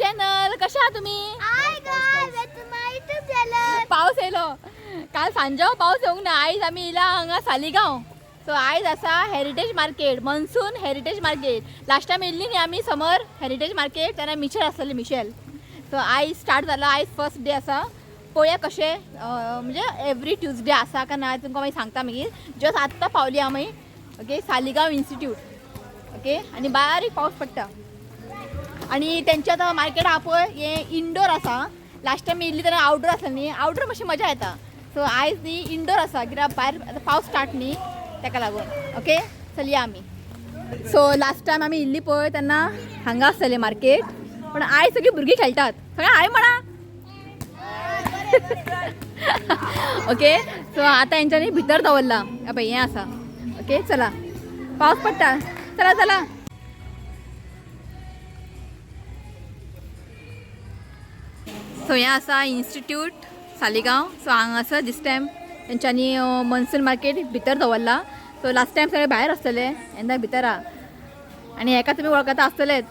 Channel. कशा आहात तुम्ही? Hi guys, welcome to my YouTube channel. पावस येयलो काल सांजो, पावस येवंक ना. आयज आमी येयला हांगा सालिगांव. सो आयज आसा heritage market, monsoon heritage market. Last time येयल्ली न्ही आमी समर हेरिटेज मार्केट, तेन्ना मिशेल आसलेली, मिशेल. सो आयज स्टार्ट जाला, आयज फर्स्ट डे आसा. पळोवया कशें, म्हणजे एवरी ट्युजडे आसा काय ना, तुमकां मागीर सांगता. मागीर जस्ट आत्तां पावली आमी, ओके, सालिगांव इन्स्टिट्यूट. ओके, आनी बारीक पावस पडटा आणि तेंचे आतां मार्केट आहा पळय, हें इंडोर आसा. लास्ट टायम येयल्ली तेन्ना आवटडोर आसलें न्ही, आवटडोर मातशी मजा येता. सो आयज न्ही इंडोर आसा, कित्याक भायर आतां पावस स्टार्ट न्ही, तेका लागून. ओके, चलया आमी. सो लास्ट टायम आमी इल्ली पळय तेन्ना हांगा आसतलें मार्केट, पण आयज सगळीं भुरगीं खेळटात सगळें. हाय म्हणा. ओके, सो आतां हेंच्यांनी भितर दवरला पळय, हें आसा. ओके, चला, पावस पडटा, चला चला. सो हें आसा इन्स्टिट्यूट सालिगांव. सो हांगासर दीस टायम तेंच्यांनी मनसून मार्केट भितर दवरला. सो लास्ट टायम सगळे भायर आसतले, येन्ना भितर आहा. आनी हेका तुमी वळखता आसतलेच.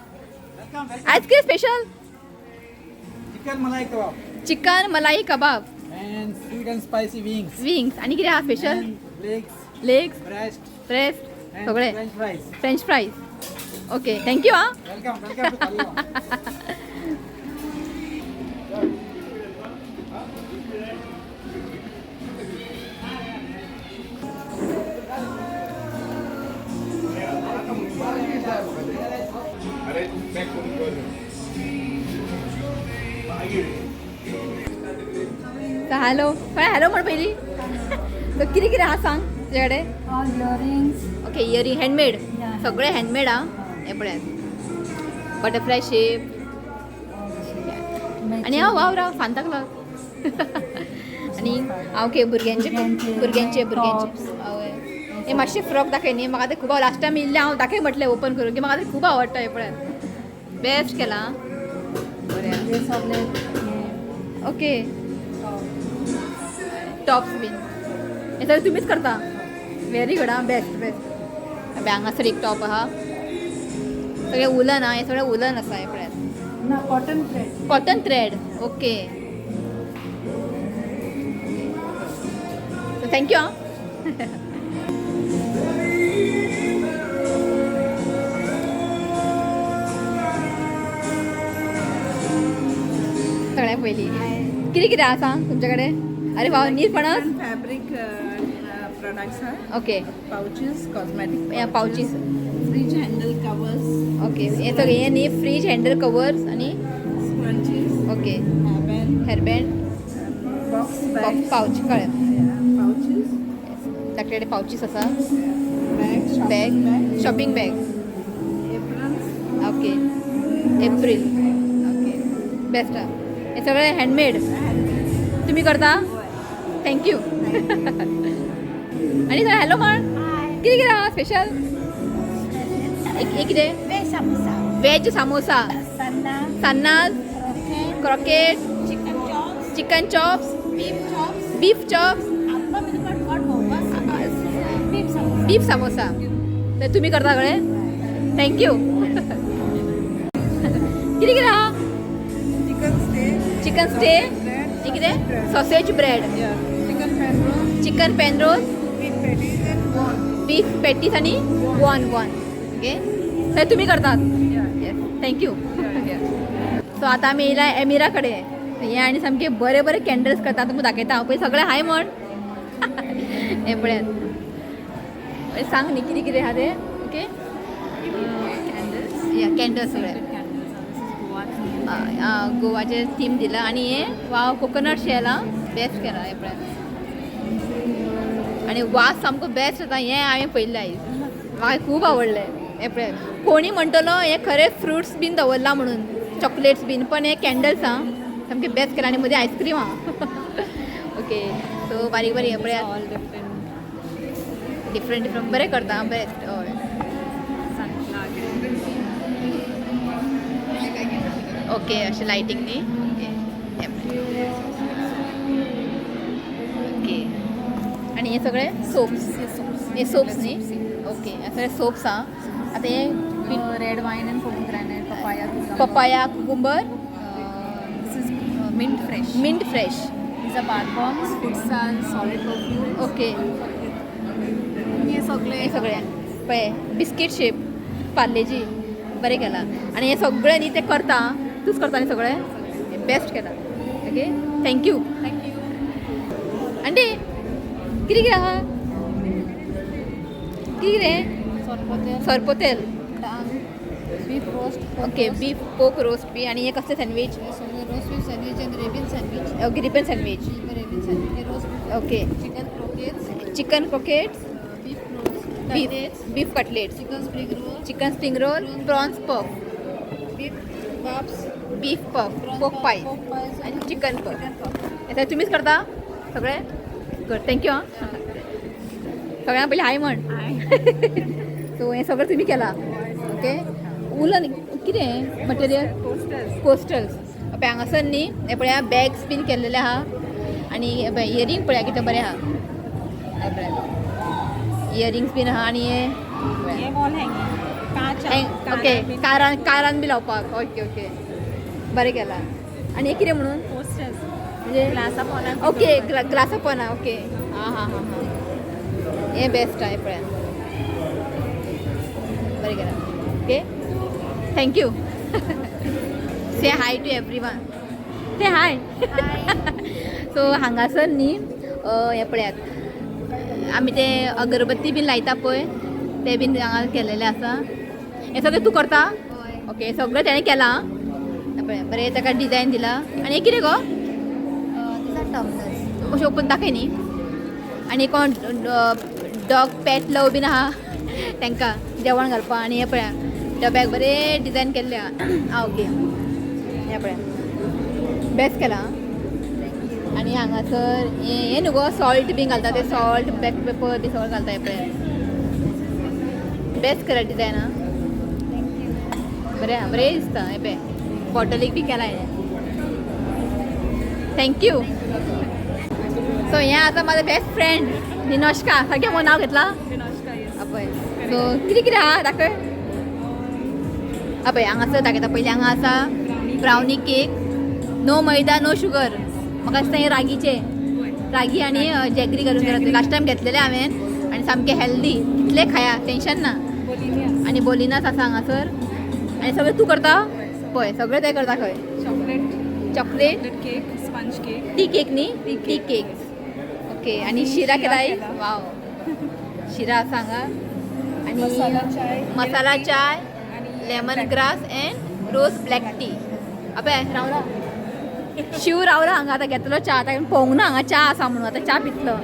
आयज कितें special? Chicken malai kebab. Chicken malai kebab. And sweet and spicy wings. Wings. आणि कितें आहा special? And legs, legs, breast, breast, and सगळे. French fries. French fries. Okay, thank you. आं. Welcome, welcome to Taliban. Hello, hello म्हण पयली. So कितें कितें आहा सांग तुजे कडेन. All earrings. Okay, earring handmade. Yeah. सगळे हँडमेड आहा. हे पळयात, बटरफ्लाय शेप. आनी हांव वाव राव सांता क्लॉज. आनी ओके, भुरग्यांचे. भुरग्यांचे, भुरग्यांचे, भुरग्यांचे. tops. हय, हे मातशे फ्रॉक दाखय न्ही म्हाका, ते खूब लास्ट टायम येयल्ले हांव दाखय म्हटलें ओपन करून की म्हाका ते खूब आवडटा. हे पळयात, बेस्ट केला बरें. हे सगळे. ओके, टॉप्स बीन हे सगळें तुमीच करता. Very good. आं, बेस्ट बेस्ट. हांगासर एक टॉप आहा, सगळें उलन आहा, हें सगळें उलन आसा. हें पळयात. ना, cotton thread. Cotton thread. Okay, so thank you. आं. सगळ्यात पयली कितें कितें आसा तुमचे कडेन? अरे वा, नीर फणस. फॅब्रिक प्रोडक्ट्स आहे. Okay. Pouches, cosmetic. Yeah, pouches. Fridge handle covers. Okay, हे सगळें हें न्ही फ्रीज हँडल कवर्स आनी scrunchies. Okay. Hairband. Hairband. Box bag. Pouch, कळ्ळें. पाउचेस. धाकटे पावचीस आसा. Bag. Bag, shopping bag. Aprons. Okay, April. Okay, best आहा. हे सगळें हँडमेड तुम्ही करता. Thank you. आणि सर, हॅलो म्हण. कितें कितें आहा स्पेशल? एक एक कितें? Veg samosa. Veg samosa. सान्नां. सान्नां, croquette. Chicken chops. Chicken chops. Beef chops. Beef chops. Beef samosa. Beef samosa. तर तुम्ही करता सगळे. Thank you. कितें कितें आहा? Chicken stay. चिकन स्टे हे कितें? Sausage bread. Chicken pan roll. Chicken pan roll. Beef patties and bun. Beef patties आणि वन वन. ओके, सर, तुम्ही करतात. Yes, thank you. So आता आमी येयला एमिरा कडेन. हे आनी सामके बरे बरे कॅन्डल्स करता, तुमकां दाखयता हांव पळय. सगळे हाय म्हण. हे पळयात. सांग न्ही कितें कितें आहा तें. ओके या, कॅन्डल्स सगळे गोवाचे थीम दिला. आनी हे वाव, कोकोनट शेल आं, बेस्ट केला. हे पळयात, आनी वास सामको बेस्ट येता. हें हांवें पळयल्लें आयज, म्हाका खूब आवडलें. हें पळयात, कोणी म्हणटलो हें खरें फ्रुट्स बीन दवरलां म्हणून, चॉकलेट्स बीन, पण हे कॅन्डल्स आं, सामकें बेस्ट केलां. आनी मदीं आयस्क्रीम आहा. ओके, सो बारीक बारीक हें पळयात. All different. डिफरंट डिफरंट, बरें करता, बेस्ट. हय. ओके, अशें लायटींग न्ही. ओके, हें पळय. ओके, आनी हे सगळे सोप्स, हे सोप्स न्ही. ओके, हे सगळे सोप्स आहा. आतां हे red wine and pomegranate, papaya. Papaya, cucumber. Mint fresh. Mint fresh. These are bath bombs, food sun, solid perfume. Okay. हे सगळे हे सगळे पळय बिस्कीट शेप पार्लेजी बरें केलां आनी हें सगळें न्ही तें करता तूंच करता न्ही सगळें बेस्ट केलां. Okay thank you. Thank you. Aunty कितें कितें आहा कितें कितें? Sorpotel, sorpotel. Beef roast. Okay, beef pork roast बी. आनी हें कसलें sandwich? Roast beef sandwich and Reuben sandwich. Okay, Reuben sandwich. Reuben sandwich, roast beef. Okay. Chicken croquettes. Chicken croquettes. Beef roast. Beef beef cutlets. Chicken spring roll. Chicken spring roll, prawns puff. Beef puffs. Beef puff, pork pie आनी chicken puff. हे सगळें तुमीच करता सगळें? Good, thank you. आं, सगळ्यांक पयलीं हाय म्हण. सो हें सगळें तुमी केलां. ओके, उलन कितें मटेरियल? कोस्टल्स. पळय हांगासर न्ही हें पळया बॅग्स बीन केल्लेले आहा आनी हे पळय इयरींग पळया कितें बरें आहा. हे पळया इयरिंग्स बीन आहा आनी हे हे वॉल हँगिंग कांच. ओके, कारान कारान बी लावपाक. ओके ओके, बरें केलां. आनी हें कितें म्हणून? पोस्टर्स. म्हणजे ग्लासा पोनाक. ओके, ग्लासा पोना. ओके, आं हां हां हां, हें बेस्ट आहा. हें पळया बरें केलां. Okay, thank you. Say hi to everyone. Say hi. So हांगासर न्ही हें पळयात आमी ते अगरबत्ती बीन लायता पळय ते बीन हांगा केलेले आसा. हें सगळें तूं करता? ओके, सगळें तेणें केलां. पळय बरें ताका डिजायन दिला. आनी हें कितें गो? अशें ओपन दाखय न्ही. आनी कोण डॉग पेट लव बीन आहा तांकां जेवण घालपाक. आनी हें पळया डब्याक बरें डिजायन केल्लें आहा. आं ओके, हें पळया बेस्ट केलां. आनी हांगासर हें हें न्हू गो सॉल्ट बीन घालता ते, सॉल्ट ब्लॅक पेपर बी सगळें घालता. हें पळया बेस्ट केला डिजायन. आं बरें आहा, बरें दिसता. हें पळय बॉटलीक बी केलां हें. Thank you. सो हें आतां म्हाजें बेस्ट फ्रेंड निनोश्का. सारकें म्हूण नांव घेतलां पळय. सो कितें कितें आहा दाखय. पळय हांगासर दाखयता पयलीं. हांगा आसा ब्रावनी केक, नो मैदा नो शुगर. म्हाका दिसता हें रागीचें, रागी आनी जॅगरी घालून केलां. लास्ट टायम घेतलेलें हांवें आनी सामकें हेल्दी, कितलें खाया टेंशन ना. आनी बोलिनास आसा हांगासर. आनी सगळें तूं करता पळय, सगळें तें करता खंय. Chocolate. Chocolate cake, sponge cake. Tea cake न्ही? Tea cake. Okay, आनी शिरा केला. वाव, शिरा आसा हांगा. आनी मसाला चाय, lemon grass and rose black tea. अबे रावला शिव रावला हांगा. आतां घेतलो च्या. आतां पळोवंक ना हांगा च्या आसा म्हणून आतां च्या पितलो.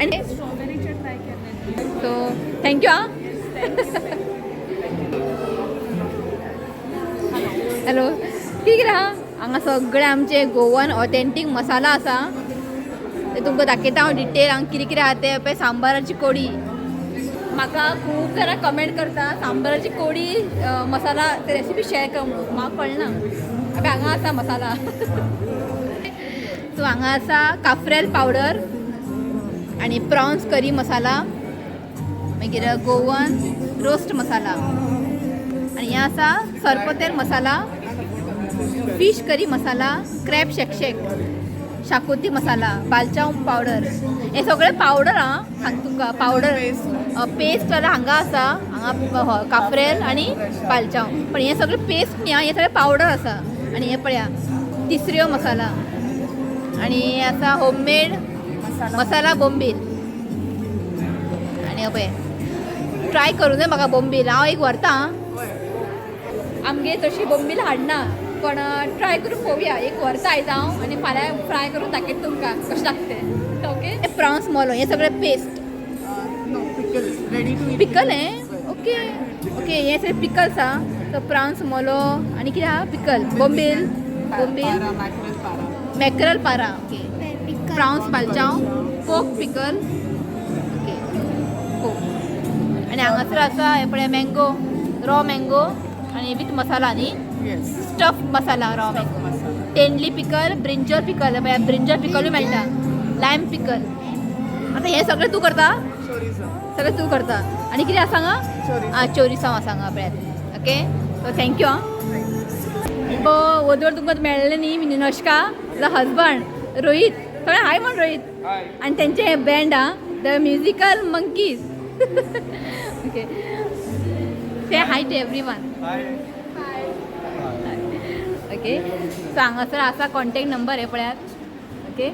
आनी सो thank you. आं हॅलो, कितें कितें आहा हांगा? सगळे आमचे गोवन ऑथेंटीक मसाला आसा. ते तुमकां दाखयता हांव डिटेल हांगा कितें कितें आहा तें. पळय सांबाराची कोडी. म्हाका खूब जाणां कमेंट करता सांबाराची कोडी मसाला ते रेसिपी शेअर कर म्हणून. म्हाका कळना. अबे हांगा आसा मसाला. सो हांगा आसा काफ्रेल पावडर आनी प्रॉन्स करी मसाला, मागीर गोवन रोस्ट मसाला आनी हें आसा sorpotel masala, fish curry masala, crab शेकशेक, शाकोती मसाला, बालचाव पावडर. हे सगळे पावडर. आं सांग तुमकां पावडर पेस्ट जाल्यार हांगा आसा. हांगा काफ्रेल आनी बालचाव, पण हे सगळे पेस्ट न्ही आं, हे सगळे पावडर आसा. आनी हे पळया तिसऱ्यो मसाला आनी हे आसा होममेड मसाला बोंबील. आनी पळय ट्राय करूं जाय म्हाका बोंबील. हांव एक व्हरता. आमगेर तशी बोंबील हाडना, पण ट्राय करून पळोवया. एक व्हरता आयज हांव आनी फाल्यां फ्राय करून दाखयता तुमकां कशें लागता तें. ओके, प्रॉन्स मोलो. हे सगळे पेस्ट? पिकल हें. ओके ओके, हे सगळे पिकल्स आं. सो प्रॉन्स मोलो आनी कितें आहा? पिकल बोंबील, बोंबील, मॅकरल पारा. Okay, prawns balchao, pork pickle. Okay, pork. आनी हांगासर आसा हें पळय मँगो, रॉ मँगो आनी विथ मसाला न्ही? Stuff masala raw mango, tendli pickle, brinjal pickle. पळय ब्रिंजल पिकलूय मेळटा, लायम पिकल. आतां हें सगळें तूं करता? सगळें तूं करता. आनी कितें आसा हांगा? आं, चोरिसांव आसा हांगा पळयात. Okay, so thank you. आं. वधवर तुमकां मेळ्ळें न्ही मिनोष्का, the husband Rohit. सगळे हाय म्हण रोहित. आनी तेंचे हे बँड आहा, the musical monkeys. Okay, say hi to everyone. Okay, so हांगासर आसा कॉन्टेक्ट नंबर हे पळयात. ओके,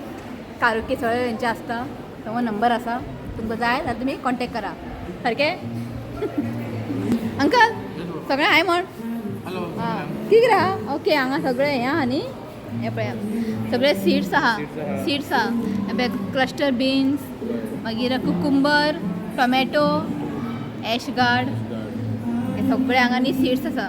कारोके सगळे हेंचे आसता तो नंबर आसा. तुमकां जाय जाल्यार तुमी कॉन्टेक्ट करा. सारकें अंकल सगळें हाय म्हण. आं, कितें आहा? ओके, हांगा सगळें हें आहा न्ही. हें पळया सगळे सीड्स आहा, सीड्स आहा. हें पळय क्लस्टर बिन्स, मागीर कुकुंबर, टोमॅटो, एश गार्ड, हे सगळे हांगा न्ही सीड्स आसा.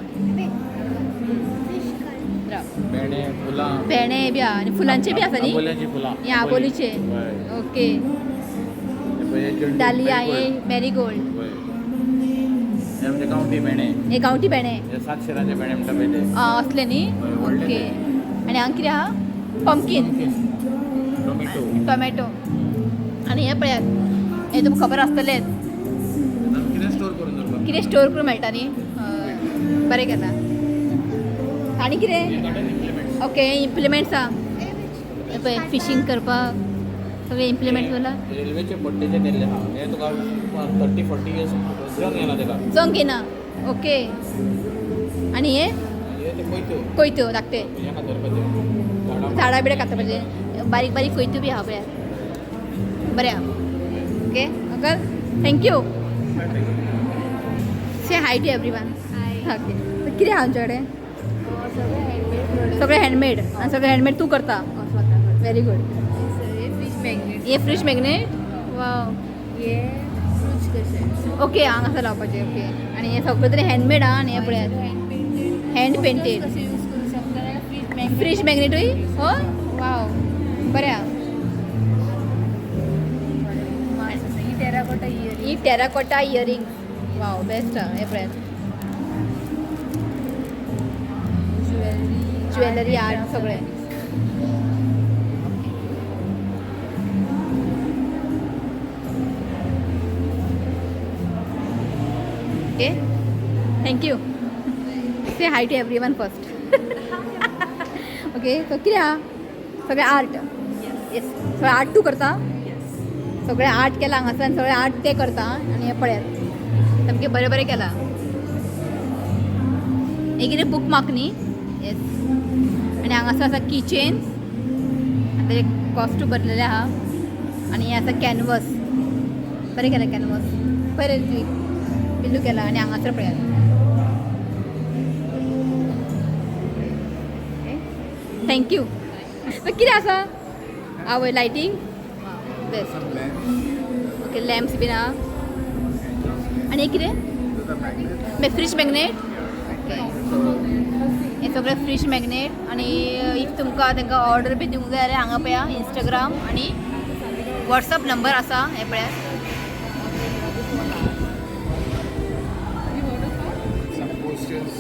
भेणे, फुलां. भेणे बी आहा आनी फुलांचे बी आसा न्ही. आबोल्याची फुलां. हे आबोलीचे. हय. ओके. हे पळय, हे चेंडू, डालिया, हे marigold. मॅरीगोल्ड. हय. हे आमचे गांवठी भेणे. हे गांवठी भेणे. हे सातशेराचे भेणे म्हणटा पळय ते. आं, असले न्ही. हय, व्हडले ओके. ते. आनी हांगा कितें आहा? Pumpkin, tomato. टोमॅटो. आनी हें पळयात, हें तुमकां खबर आसतलेंच. कितें स्टोर करून दवरपाक. कितें स्टोर करून मेळटा न्ही. हय, बरें केलां. आनी कितें? Garden implements. ओके, इम्प्लिमेंट्स आहा. हें पळय फिशींग करपाक सगळे इम्प्लिमेंट्स जाला. रेल्वेचे पट्टेचे केल्ले आहा. हे तुका 30-40 इयर्स जंग येना तेका. जंग येना. ओके, आनी हे? हे ते कोयत्यो. कोयत्यो धाकटे. हें कातरपाचें झाडां. झाडां बिडां कातरपाचें. बारीक बारीक कोयत्यो बी आहा पळयात. बरें आहा. Okay uncle, thank you. Say hi to everyone. Okay, कितें आहा आमचे कडेन? सगळे हँडमेड प्रोडक्ट. सगळें हँडमेड. आनी सगळें हँडमेड तूं करता. स्वता. Very good. हे फिश मॅग्नेट. हे फिश मॅग्नेट, वाव. हे फ्रुट्स कशे. ओके, हांगासर लावपाचें. ओके, आनी हें सगळें तरी हँडमेड आहा. आनी हें पळयात, हँड पेंटेड. Hand painted. कशे यूज करू शकता, फ्रीज मॅग्नेट. फ्रीज मॅग्नेटूय हय. वाव, बरें आहा. ही टेराकोटा इयरिंग. ही टेराकोटा इयरिंग, वाव, बेस्ट आहा. हें पळयात. ज्वेलरी. ज्वेलरी, आर्ट सगळें. Okay, thank you. Say hi to everyone first. Okay, so कितें आहा? सगळें आर्ट. येस, सगळें आर्ट तूं करता. सगळें आर्ट केलां हांगासर आनी सगळें आर्ट ते करता. आनी हें पळयात, सामकें बरें बरें केलां. हें कितें बूक मार्क न्ही? येस. आनी हांगासर आसा की चेन्स, आनी तेजे कॉस्टूम बरलेलें आहा. आनी हें आसा कॅनवस. बरें केलां कॅनवस. बरें तुवें बिल्लू केला. आनी हांगासर पळयात. Thank you. कितें आसा? आवय, लायटींग बेस्ट. ओके, लॅम्प्स बीन आहा. आनी हें कितें? Fridge magnet. Okay, हे सगळे फ्रीज मॅग्नेट. आनी if तुमकां तांकां ऑर्डर बी दिवंक जाय जाल्यार हांगा पळया, इंस्टाग्राम आनी वॉट्सअप नंबर आसा. हें पळयात. Some coasters.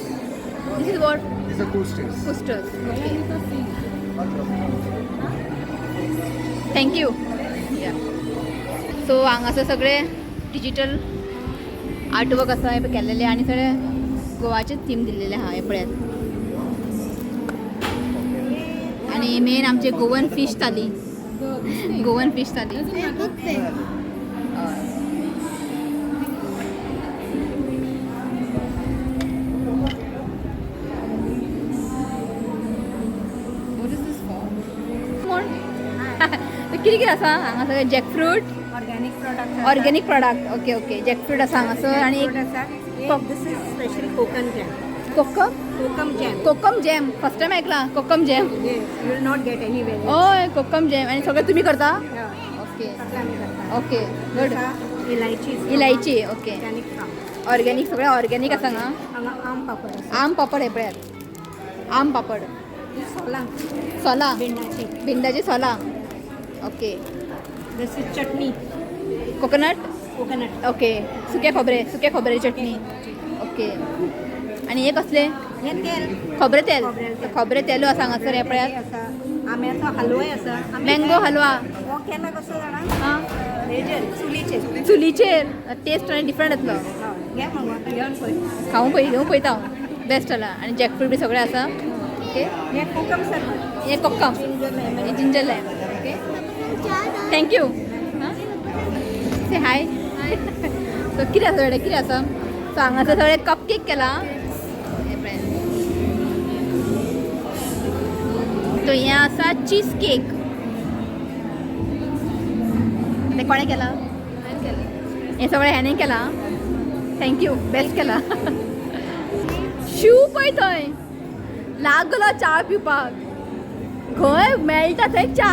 This is what? These are coasters. Coasters. Okay, thank you. So हांगासर सगळे डिजिटल आर्टवर्क आसा हें केल्लेलें. आनी सगळे गोवाचेच थीम दिल्लेलें आहा. हें पळयात. आनी मेन आमचे Goan fish thali, Goan fish thali. हय. What is this for? म्हूण कितें कितें आसा हांगा सगळें? Jackfruit. Organic product. Organic product. Okay okay, jackfruit आसा हांगासर. आनी एक आसा. This is special kokum jam. Kokum? Kokum jam. Kokum jam, first time ऐकला kokum jam. Yes, you will not get anywhere. हय, कोकम जॅम. आनी सगळें तुमी करता? ओके. सगळें आमी करता. Okay, good. इलायची. इलायची, ओके. Organic farm. ऑर्गेनीक, सगळें ऑर्गेनीक आसा हांगा. हांगा आम पापड आसा. आम पापड, हे पळयात, आम पापड. सोलां. सोलां. भिंडाची. भिंडाची सोलां. Okay. This is chutney. Coconut. Coconut. Okay, सुके खोबरे, सुके खोबरे चटणी. ओके, आनी हे कसले? हे तेल. खोबरे तेल. खोबरेल तेल. खोबरे तेलू आसा हांगासर. हे पळयात. आसा आंब्याचो हलवोय आसा. मँगो हलवा. हो केला कसो जाणा? आं. हेजेर, चुलीचेर. चुलीचेर टेस्ट आनी डिफरंट येतलो. हय, घे मगो, आतां घेवन पळय. खावूं पळय, घेवूं पळयता हांव. बेस्ट जाला. आनी जॅकफ्रूट बी सगळें आसा. ओके. हे कोकम सरबत. हे kokum, ginger lime. Okay, thank you. Say hi. So कितें आसा सगळें, कितें आसा? सो हांगासर सगळें कप केक केला. सो हें आसा चीज केक. तें कोणें केलां हें सगळें? हेणें केलां. Thank you, best केलां. शू पळय थंय लागलो च्या पिवपाक. खंय मेळटा थंय च्या.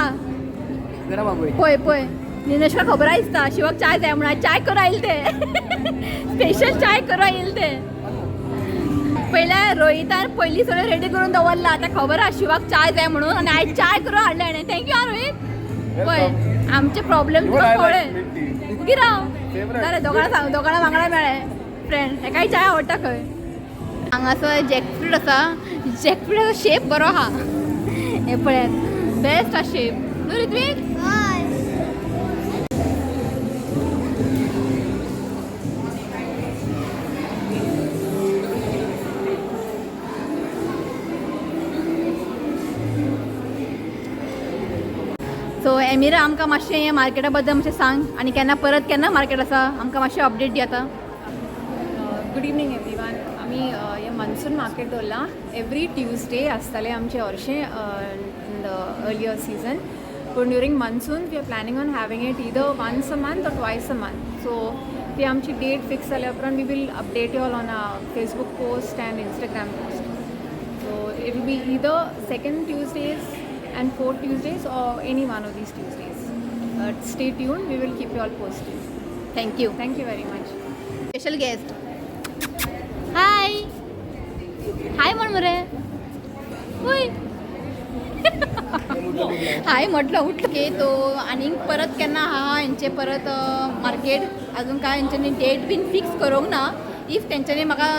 पळय पळय, निनेश्वर खबर दिसता शिवाक चाय जाय म्हणून चाय करून आयले ते. स्पेशल चाय करून आयले ते. पयल्या रोहितान पयलीं सगळें रेडी करून दवरला. आतां खबर आहा शिवाक चाय जाय म्हणून आनी आयज चाय करून हाडलें हाणें. Thank you आं रोहीत. पळय आमचे प्रॉब्लेम तुका कळ्ळे. उगी राव बरें, दोगां सांग, दोगां वांगडा मेळ्ळे फ्रेंड. हेकाय चाय आवडटा खंय. हांगासर जॅकफ्रूट आसा. जॅकफ्रुटाचो शेप बरो आहा. हें पळयात, बेस्ट आहा शेप न्हू ऋत्वीक? हय. सो एमिरा, आमकां मातशें हें मार्केटा बद्दल मातशें सांग आनी केन्ना परत केन्ना मार्केट आसा आमकां मातशें अपडेट दी आतां. Good evening everyone. आमी हें मन्सून मार्केट दवरलां. एवरी ट्युजडे आसतालें आमचें हरशें इन the earlier season, पूण during monsoon we are planning on having it either once a month or twice a month. So ती आमची डेट फिक्स जाल्या उपरांत we will update you all on a Facebook post and Instagram post. So it will be either second Tuesdays and fourth Tuesdays or any one of these Tuesdays. Stay tuned, we will keep you all posted. Thank you. Thank you very much. Special guest, hi hi म्हण मरे. वय हाय म्हटलं, उठलं की तो. आनीक परत केन्ना आहा हेंचे परत मार्केट? अजून काय हेंच्यांनी डेट बीन फिक्स करूंक ना. If तेंच्यांनी म्हाका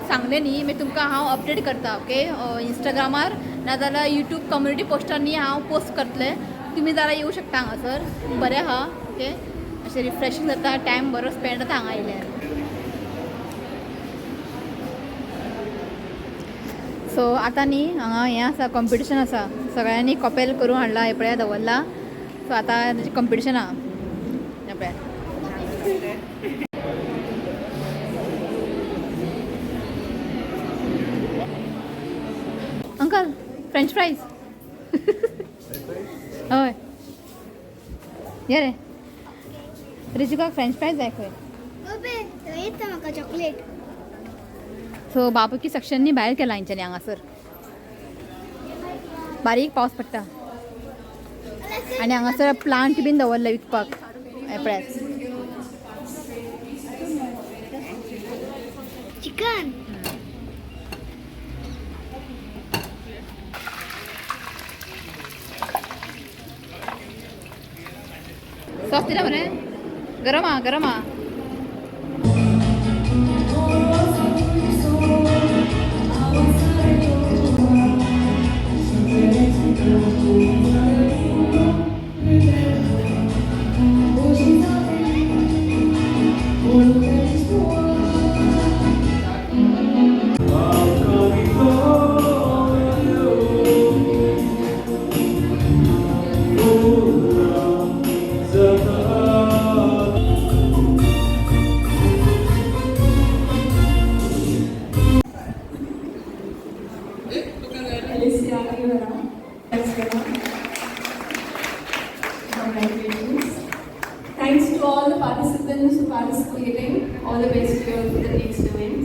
सांगलें न्ही मागीर तुमकां हांव अपडेट करता. ओके, इंस्टाग्रामार नाजाल्यार यूट्यूब कम्युनिटी पोस्टांनी हांव पोस्ट करतलें. तुमी जाल्यार येवं शकता हांगासर. बरें आहा. ओके, अशें रिफ्रेशींग जाता, टायम बरो स्पेंड जाता हांगा आयल्यार. सो आतां न्ही हांगा हें आसा, कॉम्पिटिशन आसा. सगळ्यांनी कपेल करून हाडला, हें पळया दवरला. सो आतां ताजें कॉम्पिटिशन आहा. हें पळयात. Uncle, French fries. हय, ये रे रिजिकाक फ्रेंच फ्रायज जाय खंय. येता म्हाका चॉकलेट. सो बाबुकी सेक्शननी भायर केला हेंच्यांनी. हांगासर बारीक पावस पडटा आनी हांगासर प्लांट बीन दवरले विकपाक. हें पळयात. चिकन. सॉस दिला मरे. गरम आ, गरम आ. Alicia Rivera. Thanks, Congratulations. Thanks to all the participants who participating. All the best to you all for the next event.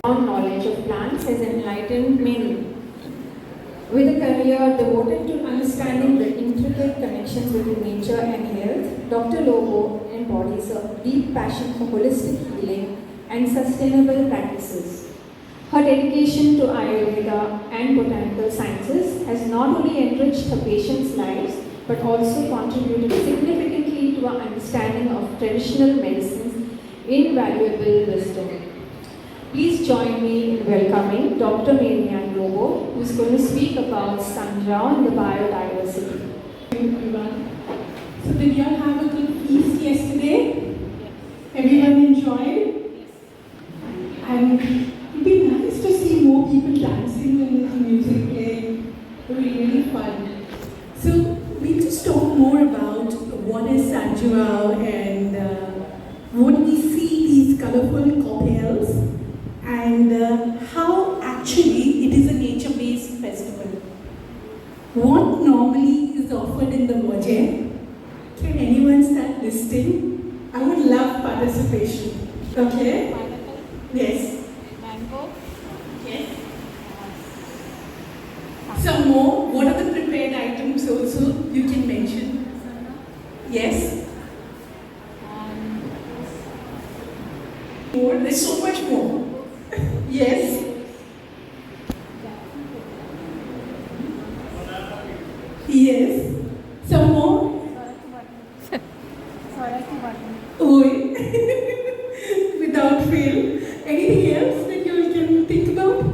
Knowledge of plants has enlightened many. With a career devoted to understanding the intricate connections between nature and health, Dr. Lobo embodies a deep passion for holistic healing and sustainable practices. Her dedication to Ayurveda and botanical sciences has not only enriched her patients' lives but also contributed significantly to our understanding of traditional medicine's invaluable wisdom. Please join me in welcoming Dr. Marianne Lobo, who is going to speak about Sandrao and the biodiversity. Everyone. So did you all have a good feast yesterday? Everyone enjoyed? be really fun. So we'll just talk more about what is San Joao and what we see these colorful coppels and how actually it is a nature-based festival. What normally is offered in the Moje? Can anyone start listing? I would love participation. Okay? Yes. Mango. Yes. Some more. What are the prepared items also you can mention? Yes. More. There's so much more. Yes. Yes. Some more? Oi. Without fail. Anything else that you can think about?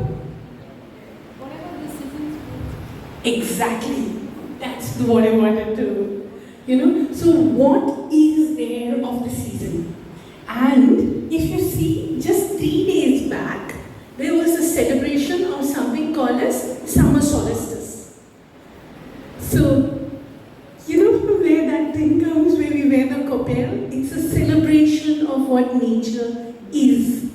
Exactly. That's what I wanted to, you know. So, what is there of the season? And if you see, just 3 days back, there was a celebration of something called as summer solstice. So, you know from where that thing comes, where we wear the koppel? It's a celebration of what nature is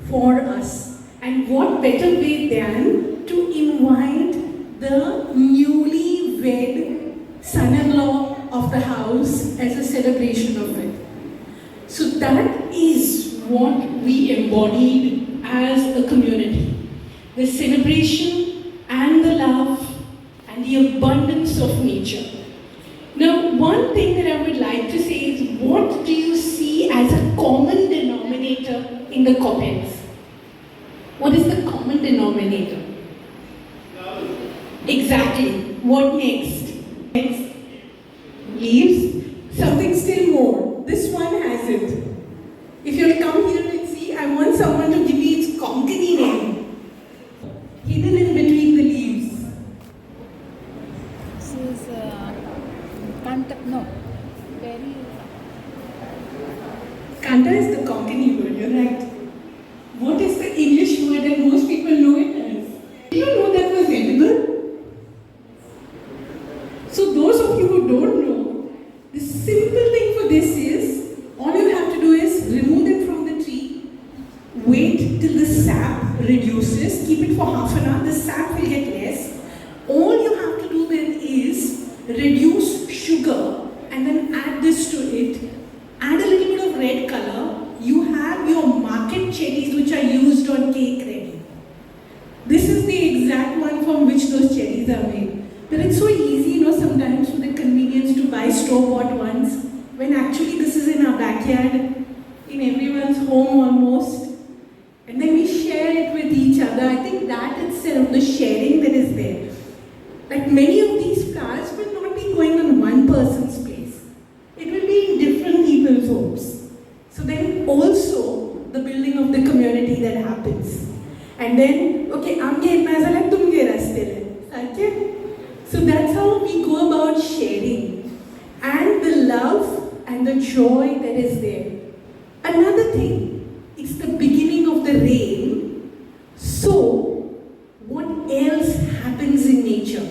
for us. And what better way than to invite the newly wed son-in-law of the house as a celebration of it. So that is what we embodied as a community. The celebration and the love and the abundance of nature. Now, one thing that I would like to say is, what do you see as a common denominator in the coppels? What is the common denominator? Exactly. What next? Next. Leaves. Something still more. This one has it. If you'll come here and see, I want someone to give me its Konkani name. Hidden in between the leaves. This is Kanta, no, very. Kanta is the Konkani word, you're right. What is the English word that most people know it as? Did you know that was edible? So those of you who don't know, the simple thing for this is, all you have to do is remove them from the tree, wait till the sap reduces, keep it for half an hour, the sap will get less. All you have to do then is reduce sugar and then add this to it. Add a little bit of red color. You have your market cherries which are used on cake ready. This is the exact one from which those cherries are made. But it's so easy, sometimes for the convenience to buy store-bought ones, when actually this is in our backyard, in everyone's home almost. And then we share it with each other. I think that itself, the sharing that is there. Like many of these flowers will not be going on one person's place. It will be in different people's homes. So then also the building of the community that happens. And then, okay, आमगेर ना जाल्यार तुमगेर आसतलें सारकें. So that's how we go about sharing and the love and the joy that is there. Another thing, it's the beginning of the rain. So, what else happens in nature?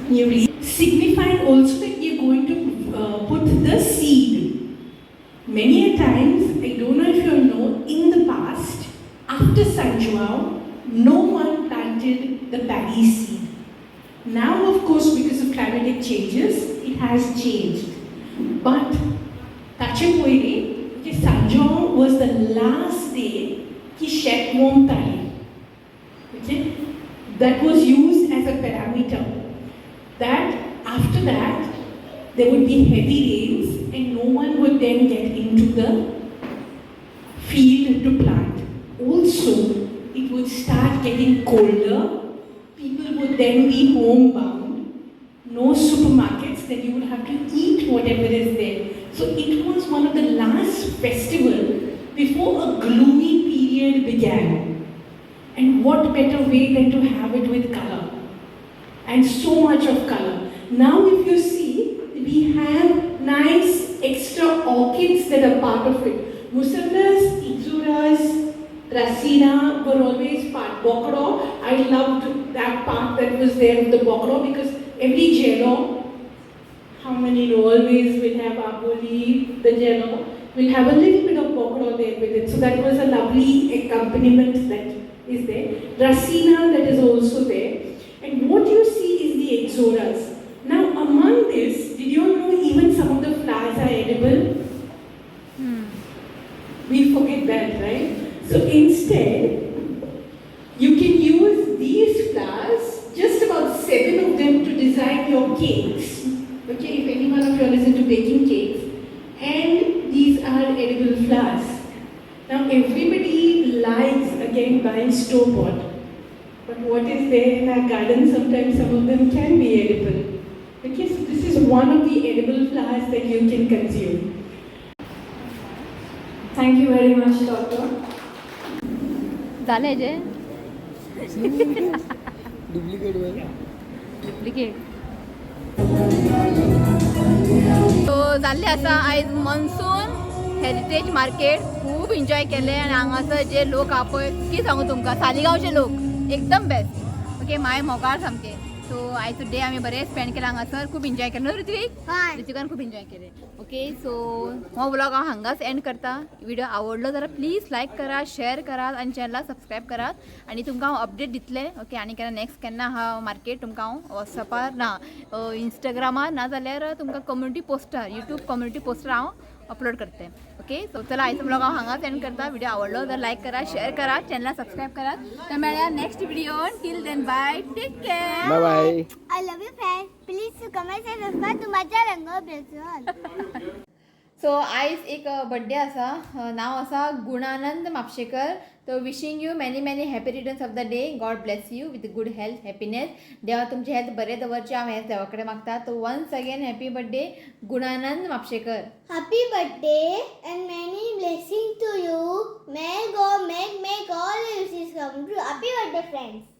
Newly signifying also that we are going to put the seed. Many a times, I don't know if you know, in the past, after San Joao, no one planted the paddy seed. Now, of course, because of climatic changes, it has changed. But ताचे पयलीं की San Joao was the last day की शेत वोमताली. Okay? That was used as a parameter. That after that, there would be heavy rains and no one would then get into the field to plant. Also, it would start getting colder. People would then be homebound. No supermarkets, then you would have to eat whatever is there. So it was one of the last festival before a gloomy period began. And what better way than to have it with color? And so much of color. Now if you see, we have nice extra orchids that are part of it. Musandas, Ixoras, Dracaena were always part. Bokro, I loved that part. is there of the bokro, because every jello, how many know, always will have aboli, the jello, will have a little bit of bokro there with it. So that was a lovely accompaniment that is there. Rasina, that is also there. And what you see is the ixoras. Now among this, did you all know even some of the flowers are edible? We forget that, right? So instead, you can use these flowers, just about 7 of them, to design your cakes. Okay, if any one of you is into baking cakes, and these are edible flowers. Now everybody likes again buying store-bought, but what is there in our garden, sometimes some of them can be edible. Okay, so this is one of the edible flowers that you can consume. Thank you very much, Doctor. जालें हेजें duplicate. Duplicate. So जाल्लें आसा आयज monsoon heritage market, खूब enjoy केलें. आनी हांगासर जे लोक आहा पळय, कितें सांगू तुमकां, सालिगांवचे लोक एकदम बेस्ट. ओके, माय मोगाळ सामके. सो आयचो डे आमी बरें स्पेंड केला हांगासर, खूब एन्जॉय केलें न्हू ऋत्वीक? हय. ऋत्विकान खूब एन्जॉय केलें. ओके, सो हो व्लॉग हांव हांगाच एंड करता. व्हिडिओ आवडलो जाल्यार प्लीज लायक करात, शेअर करात आनी चॅनलाक सबस्क्रायब करात. आनी तुमकां हांव अपडेट दितलें. ओके, आनी केन्ना नेक्स्ट केन्ना आहा मार्केट, तुमकां हांव वॉट्सॅपार ना इंस्टाग्रामार ना जाल्यार तुमकां कम्युनिटी पोस्टार, यूट्यूब कम्युनिटी पोस्टार हांव अपलोड करते. ओके, सो चला, आयचो व्लॉग हांव हांगाच एंड करता. व्हिडिओ आवडलो जाल्यार लायक करात, शेअर करात, चॅनलाक सबस्क्रायब करात. तर मेळया next video. Till then, bye, take care. Bye bye. I love you, friend. Please comment and subscribe to my channel. Go. So आयज एक बड्डे आसा, नांव आसा गुणानंद म्हापशेकर. तो wishing you many many happy returns of the day. God bless you with good health, happiness. देवा तुमची health बरें दवरचें, हांव हेंच देवा कडेन मागता. तो once again happy birthday, Gunanand Mhapsekar. Happy birthday and many blessings to you. May God make all your wishes come true. Happy birthday, friends.